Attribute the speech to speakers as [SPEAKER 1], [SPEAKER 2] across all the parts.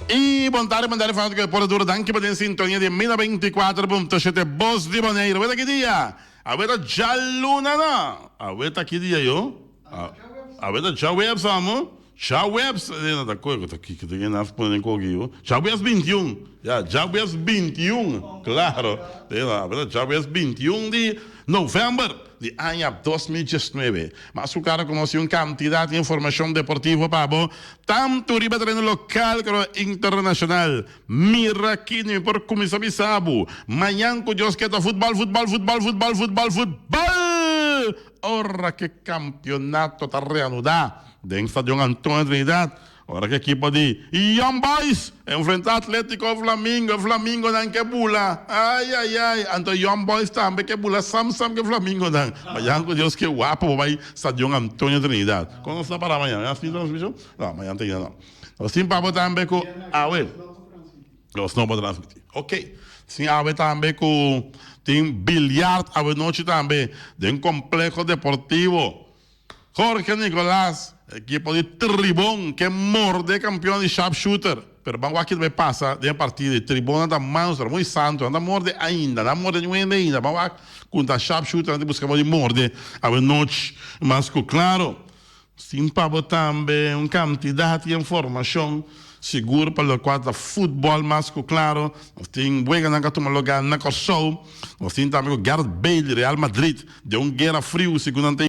[SPEAKER 1] I bon tardi bon tardi fanatiko di Deporte Duro danki pa den sintonia di Mila 24.7 Bos di Boneiru. Awe ta ki dia? Awe ta djaluna no? Awe ta ki dia yo? Awe ta djaweps amo? Djaweps no ta koe ku ta kiko ta kende a pone den koki yo? Djaweps 21 ya djaweps 21 klaro awe ta djaweps 21 di novèmber di aña 2019. Mas ku kara ku nos tin un kantidat di informashon deportivo pa bo, tantu riba tereno lokal komo internashonal. Mira kini mi por kuminsá bisa bo, mañan ku Dios ke ta futbòl, futbòl, futbòl, futbòl, futbòl, futbòl! Ora ku e kampionato ta reanudá den Stadion Antonio Trinidad, Ora ku ekipo di Young Boys enfrentá Atlético Flamingo, e Flamingonan ke bula. Ai, ai, ai. Anto Young Boys tambe ke bula sam sam ku e Flamingonan. Mañan ku Dios ke wapo bo bai Stadion Antonio Trinidad. Kon nos ta pará mañan? Mañan tin transmishon? No, mañan ta ainda no. Nos tin pa bo tambe ku awe. Nos no por transmití. Ok. Tin awe tambe ku tin bilyart awe nochi tambe den Kompleho Deportivo. Jorge Nicolas, ekipo di Tribon ke morde kampion di sharpshooter. Pero ban wak ki ta bay pasa den e partido di Tribon nan ta manso, nan ta muy santo, nan ta morde ainda, nan a morde niun hende ainda. Ban wak ku ta sharpshooter nan ta buska bo di morde awe nochi. Mas ku klaro, sin pa bo tambe un kantidat di informashon sigur pa lokual ta futbòl mas ku klaro. Nos tin weganan ku a tuma lugá na Kòrsou. Nos tin tambe ku Gareth Bale di Real Madrid den un guera friu segun nan ta.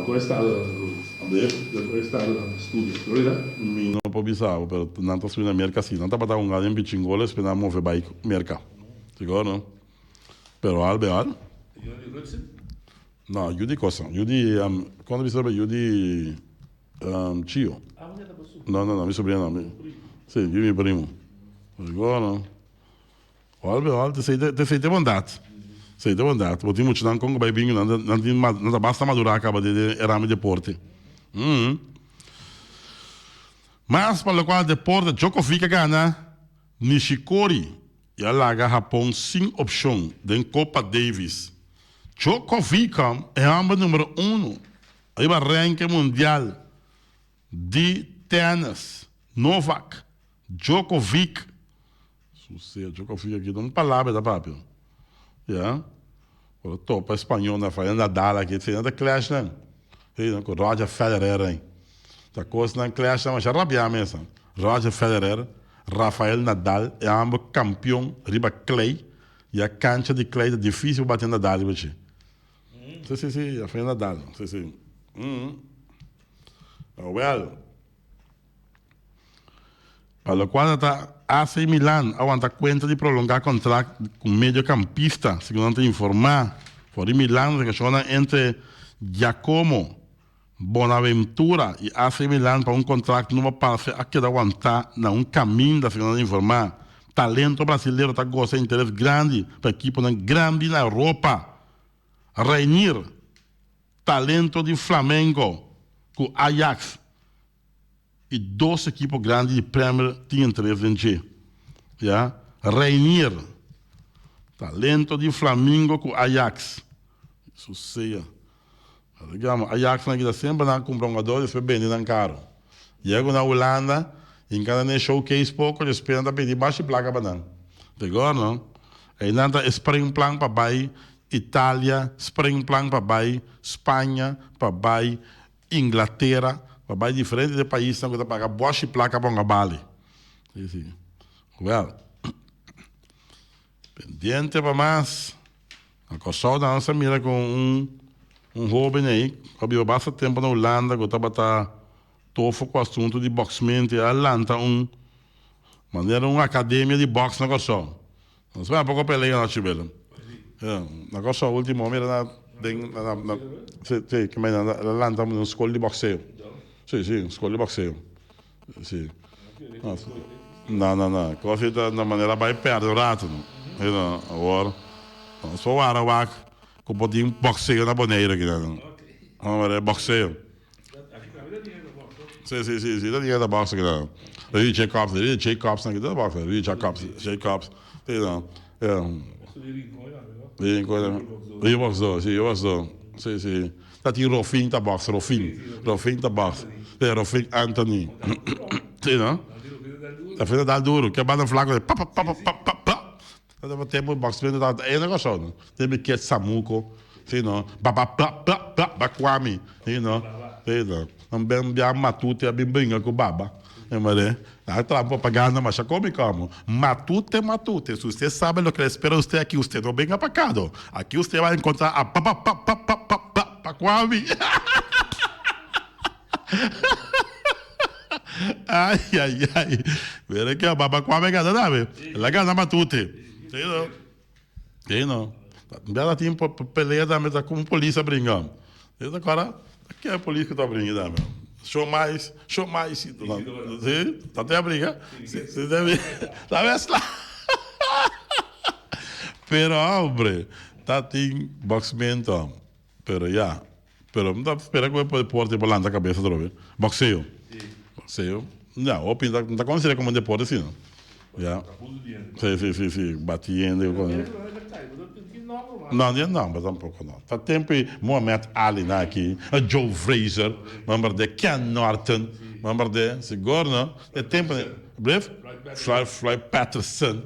[SPEAKER 2] kua estado nan ta studia? Den kua estado nan ta studia? Florida?
[SPEAKER 1] Mi no por bisa bo, pero nan ta studia na Merka si. Nan tabata hunga den Pichingolo despues nan a move bai Merka. Sigur no? Pero al be al.
[SPEAKER 2] Yu di Rutsen?
[SPEAKER 1] No, yu di cosa. Yu di, kon ta bisa yu di Chio. No, no, no, mi sobrino no. Si, yu di mi primo. Sigur no? Al be al, t'esei t'esei ta e bondat. Esei ta e bondat. Bo tin muchanan kon ku bai bin ku nan nan tin nan ta basta madurá kaba den e ramo di deporte. Mas pa lokual deporte Djokovic a gana Nishikori i a laga Hapon sin opshon den Kopa Davis. Djokovic e hòmber numero uno riba renke mundial di tènis. Novak Djokovic Susea Djokovic aki ta un palabra e ta papia. Ya. Ora topa español na Rafael Nadal aki esei nan ta clash nan. Esei nan ku Roger Federer ei. Ta kosnan clash nan masha rabia mes nan. Roger Federer, Rafael Nadal e ambos kampion riba clay. Ya kancha di clay ta dificil pa bati Nadal riba dje. Si si si Rafael Nadal si si. Awel. Pa lokual ta AC Milan a wanta kuenta di prolongá kontrakt ku mediokampista, segun nan ta informá. For di Milan negashonnan entre Giacomo Bonaventura i AC Milan pa un kontrakt nobo parse a keda wantá na un kaminda, segun nan ta informá. Talento brasilero ta gosa interes grandi pa ekiponan grandi na Europa. Reinier, talento di Flamengo ku Ajax i dos ekipo grandi di Premier tin interes den dje. Ya, Reinier, talento di Flamingo ku Ajax. Su sea. Digamos, Ajax nan kita semper nan kumpra un hugador despues bende nan karo. Yega na Hulanda, hinka nan den showcase poko, despues nan ta pidi bashi plaka pa nan. Rigor no? Einan ta e springplan pa bai Italia, springplan pa bai Spaña, pa bai Inglatera, pa bai diferente de paisnan ku ta paga boshi plaka pa un bali. Si, si. Well, pendiente pa mas. Na Kòrsou nan sa mira ku un un hóben ei ku a biba basta tempu na Hulanda ku tabata tofo ku asuntu di bòksmentu i a lanta un manera un akademia di bòks na Kòrsou. Nos bai poko pelea na Chibelo. Na Kòrsou ultimo mira na den na na si si ke mei nan a lanta un skol di bòkseo. Si si un skol di bòkseo. Si. No no no kos ei ta na manera bai pèrdè un ratu no. Awor nos por wara wak ku por tin bòkseo na Boneiru aki nan. Hombre bòkseo. Si si si si ta tin hende ta bòks aki nan. Rudy Jacobs Rudy Jacobs nan ki ta bòks Rudy Jacobs Jacobs si no. Rincon tambe Rudy bòksdó si bòksdó si si. Ta tin Rofin ta bòks Rofin Rofin ta bòks si Rofin Anthony si no. Rofin ta dal duru ke banda flako pa pa pa pa pa pa. Ta tabata tempu bòksmento tabata e na Kòrsou no. Tempu Ket Samuko si no baba pla pla pla Bakwami si no si no. Nan ben bia Matute a bin bringa ku Baba e mare a traha un propaganda masha komiko amo Matute Matute si usted sabe lo ke le espera usted aki usted no benga pa kado aki usted va enkontra a baba pa pa pa pa pa Bakwami Ay ay ay mira ke Baba Kwame gana tambe el a gana Matute si no si no bia tin pelea tambe ta ku polis a bringa si ta kora ke polis ku ta bringa tambe show mais show mais si ta tin a bringa si si ta mezcla pero hombre ta tin boxmento pero ya. Pero mi ta spera ku e deporte por lanta kabesa atrobe. Boxeo. Boxeo. Ya, hopi mi ta konsidera komo un deporte si no. Ya. Si, si, si, si. Bati hende. No, di nomber tampoko no. Ta tempu e Mohamed Ali nan aki, Joe Frazier, member de Ken Norton, member de, sigur no. E tempu. Bliv? Floyd Floyd Patterson,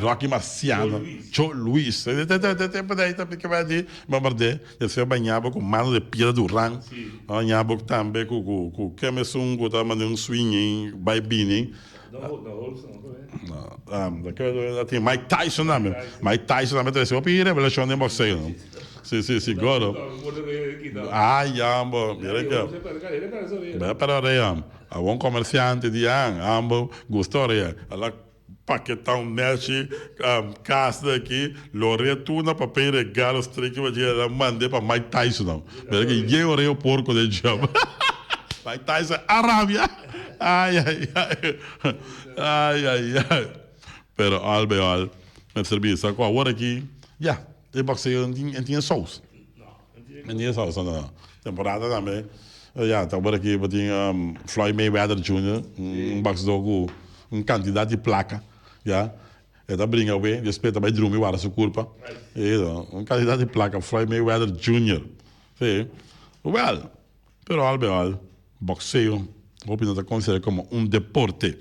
[SPEAKER 1] Rocky Marciano, Joe Louis. E tempo dei ta pica bai di bombardé. Despues baña bo cu mano de piedra Duran. Baña bo tambe cu cu cu ken esun cu ta manda un swing bai bini. Mike Tyson tambe. Mike Tyson tambe ta recibi hopi revelacion den boxeo. Si, si, siguro. Ay, ambo, mira ke. B'a perde orea. Awor un comerciante di an, ambo gusta orea. Ala paketá un neshi kas di aki, lorea tur na papel regalo striki pa dje, ala mand'é pa Mike Tyson nan. Mira ke yen orea porko den dje. Mike Tyson a rabia. Ay, ay, ay. Ay, ay, ay. Pero al bij al, mester bisa ku awor aki, ya, e boxeo no tin, no tin e sous. No tin e sous, no, no. Temporada tambe, ya, ta awor aki bo tin Floyd Mayweather Junior, un boxeador ku un kantidat di plaka, ya. E ta bringa awe, despues e ta bai drumi wara su kurpa. Un kantidat di plaka, Floyd Mayweather Junior. Si. Well, pero al bij al, boxeo hopi no ta konsidera komo un deporte.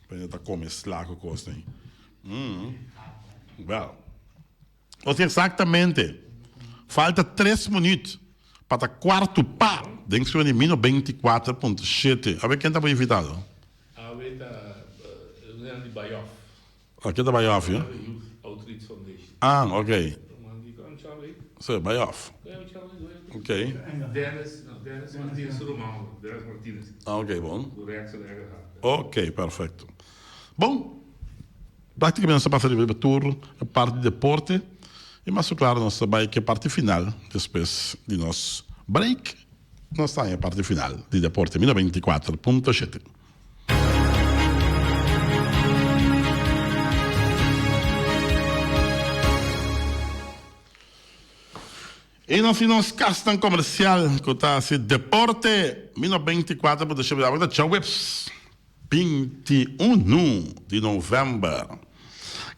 [SPEAKER 1] Pende ta come sla cu cosnan. Mm. Well. Osea exactamente. Falta tres minuut pa ta cuarto pa den suena di mino 24.7. Awe ken ta bo invitado?
[SPEAKER 2] Awe ta un di Bayoff.
[SPEAKER 1] Ah, ken ta Bayoff, yo?
[SPEAKER 2] Youth Outreach Foundation.
[SPEAKER 1] Ah, ok. Sí, Bayoff. Ok.
[SPEAKER 2] Dennis, no, Dennis Martinez su ruman, Dennis Martinez.
[SPEAKER 1] Ah, ok, bon. Ok, perfecto. Bon, practicamente nos a pasa riba tur e parti di deporte y mas cu claro nos ta bay cu e parti final despues di nos break nos ta haña e parti final di deporte mi 94.7. I nos tin nos kasnan komersial ku ta hasi deporte. Mi no 24 por deshebra awe ta djaweps 21 di novèmber.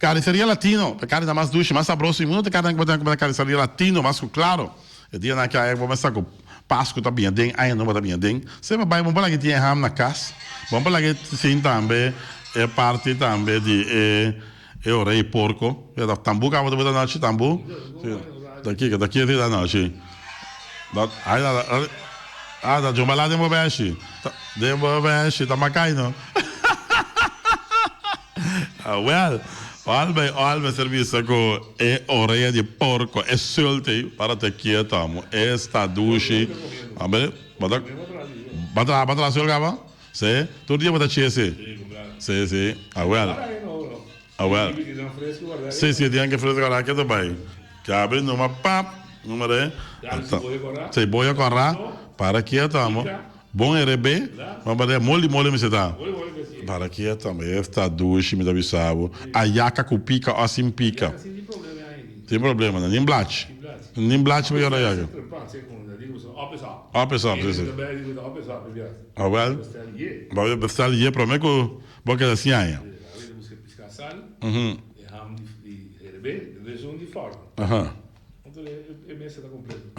[SPEAKER 1] Carniceria Latino, e karni ta mas dushi, mas sabroso di mundu ta e karninan ku bo ta kumpra na Carniceria Latino, mas ku klaro. E dianan aki awe bo mester ku Pasku ta biña den, Aña Nobo ta biña den. Semper bai bon por laga tin e ham na kas, bon por laga tin tambe e parti tambe di e. E ora ei porco e ta tambu caba ta bota nochi tambu ta kiko ta kier ta nochi ay ah ta jumba la den bo beshi den bo beshi ta macay no well al bay al mester bisa cu e orea di porco e sult ei para ta kieto amo esta dushi abe bo ta bo ta sult caba. Sí, tur dia bo ta chese. Sí, sí. Awel. Awel. Sí, sí, tienen que fresco ahora que te bai. Que abre numa pap, numa de. Cebolla corá, para quieto amo. Bon RB, mama de moli moli mi se ta. Para quieto amo, esta dushi mi ta bisa bo. Ayaca cu pica o sin pica. Sin problema, nin blachi. Nin blachi pa yora ayaca. Up is up, sí, sí. Awel, bo a bestel ye prome ku bo keda sin aña.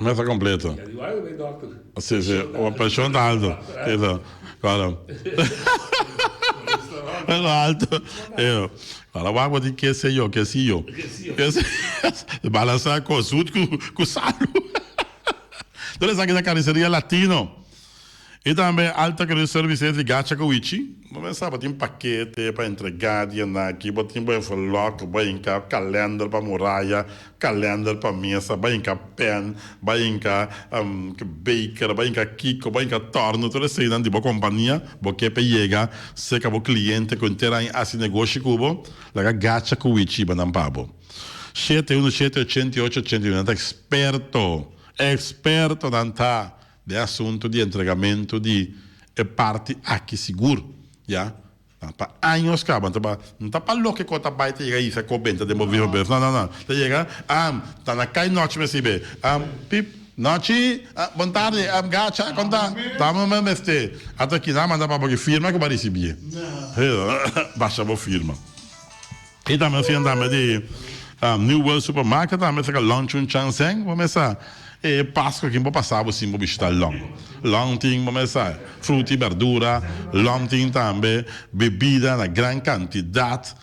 [SPEAKER 1] Mesa kompleto. Si, si, bo preshon ta alto. Claro. Alto. Ahora wak bo tin kese yo, kesillo. Balansa ku zoet ku salu. Tur esaki ta Carniceria Latino. I tambe Alta Cruz Services di Gacha ku Wichi. Bo mester sa bo tin pakete pa entregá di anaki, bo tin bo envelòp, bo hinka kalènder pa muraya, kalènder pa mesa, bo hinka pèn, bo hinka beker, bo hinka kiko, bo hinka tòrnu, tur eseinan di bo kompania bo ke pa yega serka bo kliente ku henter aña hasi negoshi ku bo, laga Gacha ku Wichi ba nan pa bo. Shete unu shete ochenta i ocho ochenta i unu nan ta eksperto, ekspertonan ta. Den asuntu di entregamentu di e parti aki sigur, ya. Nan pa años kaba, nan ta pa, no ta pa loke ku ta bai ta yega hisa ku benta den bo vivo bes, no, no, no. Ta yega, am, ta na kai nochi mi sibe, am, pip, nochi, ah, bon tardi, am, gacha, kon ta? Ta mi mi mester. Ata ki nan a manda pa bo ki firma ku bo a risibié. Basha bo firma. I tambe nos tin tambe di New World Supermarket tambe saka Long Chun Chan Seng bo mesa e Pasco aki bo pasa bo sin bo bishita Long. Long tin bo mesa fruta i berdura, Long tin tambe bebida na gran kantidat,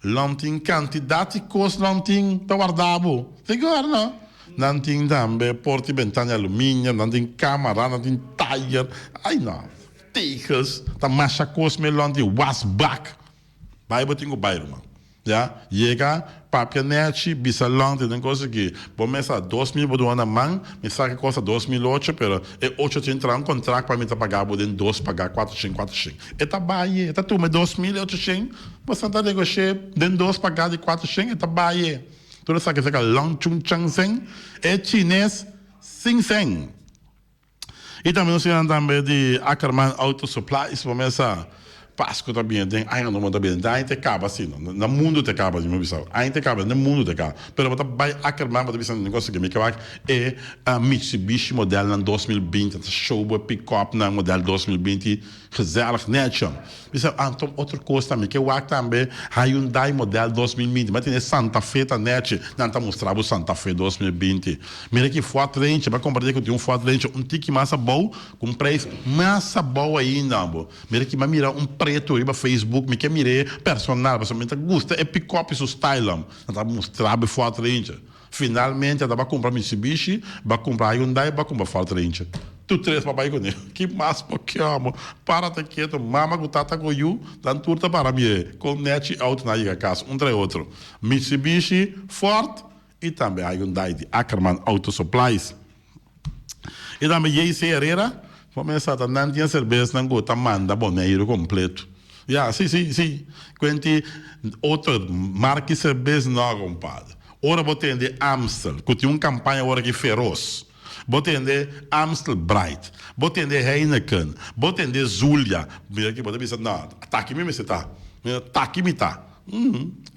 [SPEAKER 1] Long tin kantidat di kos Long tin ta warda bo. Sigur no? Nan tin tambe porta i bentana di aluminio, nan tin kamara, nan tin tayer, ai no, tegels, ta masha kos me Long tin wasbak. Bai bo tin ku bai ruman. Ya, yega, papia nechi, bisa long tin den kos aki. Bo mester a 2000 bo duna na man, mi sa ke kosta 2008, pero e ocho tin traha un kontrakt pa mi ta paga bo den dos paga kuater shen kuater shen. E ta bai, e ta tuma e 2800, bo sa ta negosh'é den dos paga di kuater shen, e ta bai. Tur esaki saka long chung chang seng, e chines sing seng. I tambe nos tin tambe di Ackerman Auto Supplies bo mesa Pascu ta bini den aña nobo ta bini den aña ta caba si no na mundo ta caba mi bisa aña ta caba den mundo ta caba pero bo ta bay Ackerman bo ta bisa nan cosa mi ke wak e Mitsubishi modelnan 2020 ta show bo e pick-up nan model 2020 Gezellig nètje. Bisa anto otro kos tambe ke wak tambe Hyundai model 2020 ma tene Santa Fe ta nètje nan ta mustra bo Santa Fe 2020 mira ki Ford Ranger bo a komprende ku tin un Ford Ranger un tiki mas abou ku un preis mas abou ainda bo mira ki mi a mira un pretu riba Facebook mi ke mir'é personal pasobra mi ta gusta e pikòp i su style nan ta mustra bo e Ford Ranger. Finalmente a ta kumpra Mitsubishi, ba kumpra Hyundai, ba kumpra Ford Ranger. Tur tres pa bai kuné. Ki mas bo ke amo? Para ta ketu, mama ku tata ku yu, nan tur ta para mire kon nèchi outo nan a yega kas, un trae otro. Mitsubishi, Ford i tambe Hyundai di Ackerman Auto Supplies. I tambe JC Herrera, bo mester sa ta nan tin e serbesnan ku ta manda Boneiru kompleto. Ya, si, si, si. Kuenti otro marki serbes no, kompadre. Ora bo tende Amstel, ku tin un kampaña awor aki feros, bo tende Amstel Bright, bo tende Heineken, bo tende Zulia, mira ki bo ta bisa, no, ta aki mi mester ta, ta aki mi ta.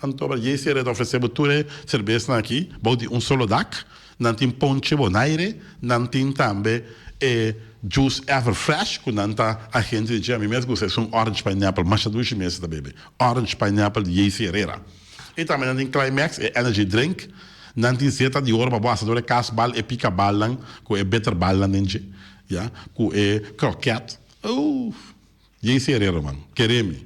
[SPEAKER 1] Anto JC Herrera ta ofresé bo tur e serbesnan aki bou di un solo dak. Nan tin ponche Bonaire, nan tin tambe e juice Ever Fresh ku nan ta agente di dje. Ami mes gusta esun orange pineapple, masha dushi mes ta bebe. Orange pineapple di JC Herrera. I tambe nan tin Climax, e energy drink. Nan tin zeta di oro pa bo hasa dor e kasbal, e pikabalnan ku e bitterbalnan den dje, ya, ku e kroket. Uff! JC Herrera man, kere mi.